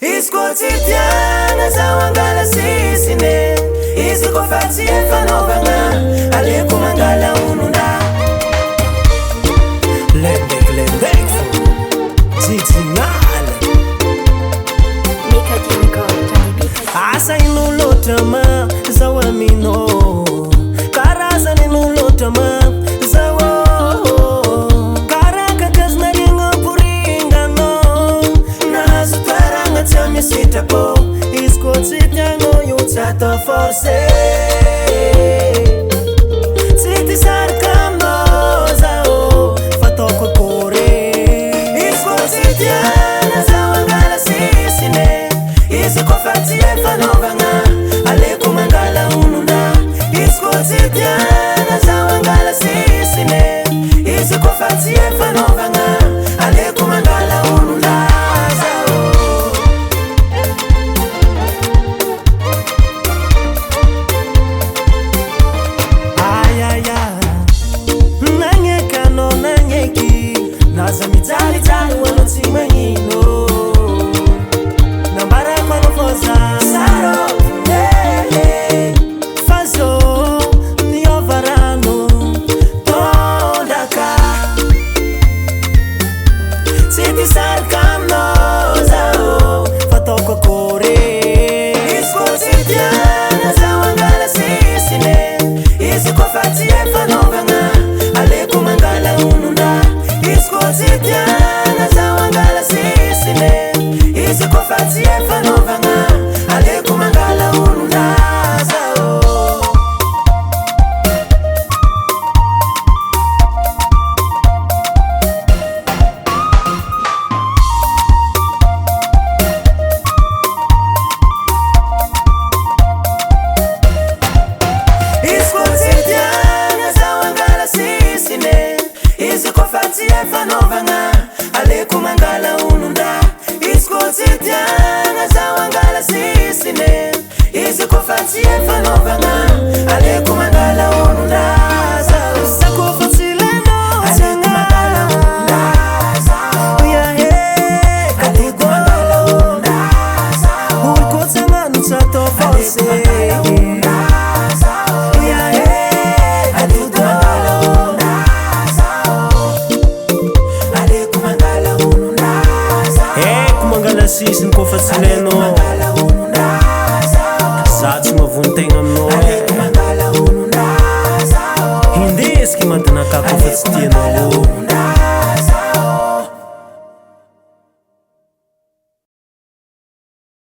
Izy koa tsy tiana zaho angala sisiny e. Izy koa fa tsy hay fanaovagna aleko mangala onona. Lendek lendek fo Jijinala. Mika D Record on the beat. Asa ino loatra ma zaho aminao. Karazany ino loatra ma zaho. Karaha kakazo nariagna poringanao. Nahazo toeragna tsy amy sitrapo. Izy koa tsy tianao io tsy atao forcé. Tsy ty saraka aminao zaho fa ataoko akory. Izy koa tsy tiana zaho angala sisiny e. Izy koa fa tsy hay fanaovagna aleko mangala onona. Izy koa tsy tiana zaho angala sisiny e. Izy koa fa tsy hay fanaovagna aleko mangala onona zaho. Ay ay ay, nagneky anao nagneky, naza mijalijaly ho anao tsy magnino. Nambarako anao fô za sarotiny e, fa zao niova rano tondraka. Tsy ty saraka aminao zaho fa ataoko akory. Izy koa tsy tiana zaho angala sisiny e. Izy koa fa tsy hay fanaovagna aleko mangala onona. Izy koa tsy tiana zaho angala sisiny e. Izy koa fa tsy hay fanaovagna aleko mangala onona zaho. Izy koa tsy tiana zaho angala sisiny e. Izy koa fa tsy hay fanaovagna aleko mangala onona. Izy koa tsy tiana zaho angala sisiny e. Izy koa fa tsy hay fanaovagna aleko mangala onona zaho. Za koa fa tsy ilainao tsy Aleko mangala onona zaho. Yeah, yeah. Aleko mangala onona zaho. Olo koa tsy hagnano tsy atao forcé. Aleko mangala onona zaho. Yeah, yeah. Aleko mangala onona zaho. Aleko mangala onona zaho. Haiko mangala sisiny koa fa tsy Aleko ilainao. mangala onona zaho. Za tsy mahavony-tegna aminao e. Aleko mangala onona zaho. Indesiky matinakahy koa fa tsy Aleko mangala tianao.